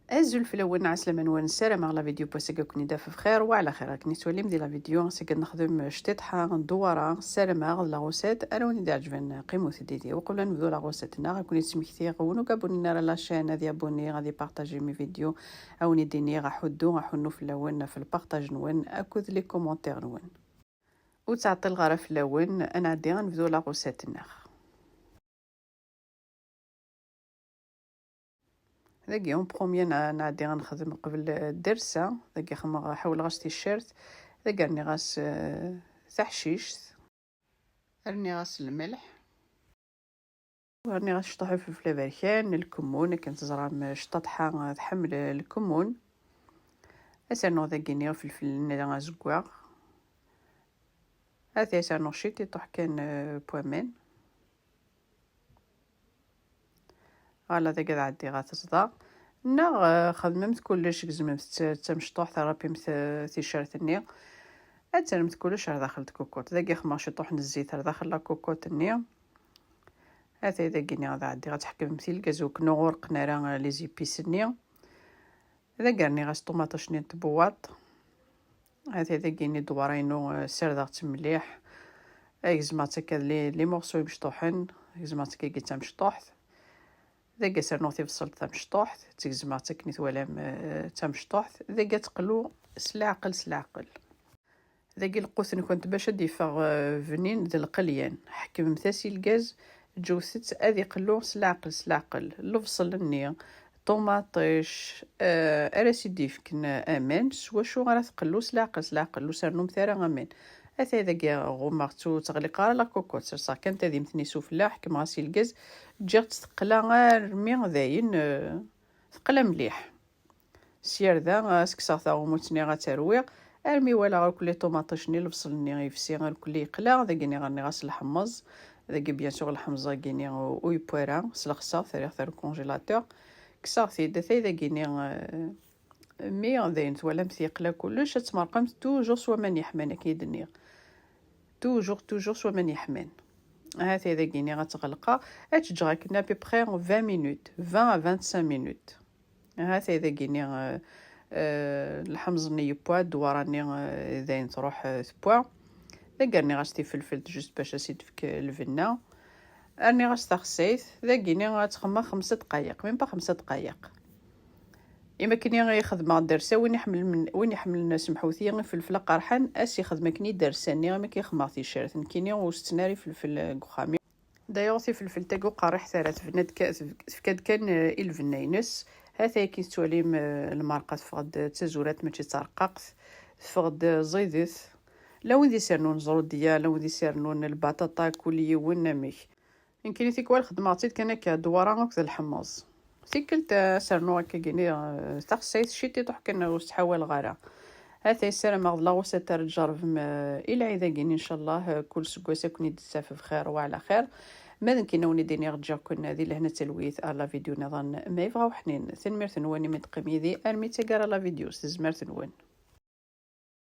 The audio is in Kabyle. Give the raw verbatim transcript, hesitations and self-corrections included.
Azul fell-awen, ɛeslama-nwen, ssarameɣ la vidéo n wass-agi ad ken-id-taf bxir wa ɛla xir. Akken i tettwalim di la vidéo, ass-agi ad nexdem cṭiṭḥa n dewwara, ssarameɣ d la recette ara wen-id-iɛeǧben. Qqimet didi. Uqbel ad nebdu la recette-nneɣ, ad ken-id-smektiɣ, win ur abonné ara la chaîne, ad yabonné, ad ipartaji mes vidéos, ad wen-id-iniɣ aḥuddu, aḥunnu fell-awen ɣef lpartaj-nwen akked les commentaires-nwen. Ur ttɛeṭṭileɣ ara fell-awen, ad nɛeddi ad nebdu la recette-nneɣ. Dagi, en premier, n-, nɛeddi ad nexdem qbel, eh, ddersa. Dagi xemmeɣ, ḥawleɣ-as ticcert. Dagi rniɣ-as, eh, taḥcict. Rniɣ-as lmelḥ. Rniɣ-as cṭuḥ ifelfel aberkan, lkemmun, akken teẓram, eh, cṭaṭḥa, eh, tḥemmel, eh, lkemmun. Ad s-rnuɣ dagi-nni ifelfel-nni azeggaɣ. Ad as-rnuɣ ciṭiṭuḥ kan, eh, n waman. Voilà, dagi ad ɛeddiɣ ad t-ẓḍeɣ. Neɣ, eh, xedmemt kullec, gezmemt-tt d tamecṭuḥt, terrapimt, eh, ticcert-nni. Ad terremt kullec ar daxel n tkukuṭ. Dagi xemmeɣ ciṭuḥ n zzit ar daxel n la cocotte-nni. Atay dagi-nni ad ɛeddiɣ ad tḥekmemt i lgaz, ur ken-urqen ara, eh, les épices-nni. Dagi rniɣ-as ṭumaṭic-nni n tbewwaṭ. Atay dagi-nni ddewwara-inu, eh, ssardeɣ-tt mliḥ. Gezmeɣ-tt akka d les, les morceaux imecṭuḥen. Gezmeɣ-tt akka d tamecṭuḥt. Dagi ad s-rnuɣ tibṣelt tamecṭuḥt. Ttgezmeɣ-tt akken i twalam, eh, d tamecṭuḥt. Dagi ad teqlu s leɛqel, s leɛqel. Dagi lqut-nkent bac ad d-yeffeɣ, eh, bnin d lqelyan. Ḥekmemt-as i lgaz, ǧǧewt-tt ad iqellu s leɛqel, s leɛqel. Lebṣel-nni, ṭumaṭic, eh, ara s-id-yefken aman, s wacu ara tqellu s leɛqel, s leɛqel. Ur s-rnumt ara aman. Atay dagi ɣummeɣ-tt, ur teɣliq ara la cocotte. Serseɣ kan tadimt-nni sufella, ḥekmeɣ-as i lgaz, ǧǧiɣ-tt teqla armi dayen, eh, teqla mliḥ. Sya ar da, ad s-kkseɣ taɣumut-nni ad tt-rwiɣ, armi walaɣ akk les ṭumaṭic-nni, lebṣel-nni yefsi, akk yeqla. Dagi nniɣ rniɣ-as lḥemmeẓ. Dagi, bien sûr, lḥemẓ-agi-nni ur, ur yewwi ara, slexseɣ-t, rriɣ-t ar congélateur. Kkseɣ-t-id, atay dagi-nni, eh, mi d ayen twalamt yeqla kullec, ad tmerqemt toujours s waman yeḥman, akken i d-nniɣ. Toujours, toujours s waman yeḥman. Ahat dagi-nni ad tt-ɣelqeɣ, ad tt-ǧǧeɣ akken à peu près vingt minutes, vingt à vingt-cinq minutes. Ahat dagi-nni, eh, eh, lḥemẓ-nni yewwa, ddewwara-nni, eh, dayen truḥ, eh, tewwa. Dagi rniɣ-as tifelfelt juste bac ad s-id-tefk lbenna. Rniɣ-as taxsayt, dagi-nni ad txemmeɣ xemsa dqayeq, même pas xemsa dqayeq. Imi akken i xedmeɣ ddersa, win iḥemmlen, win iḥemmlen semḥewt-iyi ifelfel aqerḥan, ad s-ixdem akken i ddersa-nni, imi akken i xemmeɣ ticcert. Nekkini ur setten ara ifelfel deg uxxam-iw. D'ailleurs, tifelfelt-agi ur qerriḥet ara, tebna-d ka-, tef-, tefka-d kan, eh, i lbenna-ines. Hatay akken tettwalim, eh, lmerqa teffeɣ-d d tazurant, mačči d tareqqaqt, teffeɣ-d, eh, ẓidet. La wid isernun ẓrudya, la wid isernun lbaṭaṭa, kul yiwen amek. Nekkini tikwal xedmeɣ-tt-id kan akka, ddewwara akked lḥemmeẓ. Tikkelt, eh, ad s-rnuɣ akka gini, eh, taxsayt ciṭiṭuḥ kan, ur s-ttḥawaleɣ ara. Hatay, ssarameɣ d la recette ara tjerrbem, eh, i lɛid-agi, ncallah, eh, kul seggas ad ken-id-taf bxir wa ɛla xir. Ma d nekkini ad wen-id-iniɣ ǧǧiɣ-ken di lehna d talwit ar la vidéo nniḍen ma yebɣa uḥnin. Tanemmirt-nwen imi d-teqqim yid-i armi d taggara la vidéo s tezmert-nwen.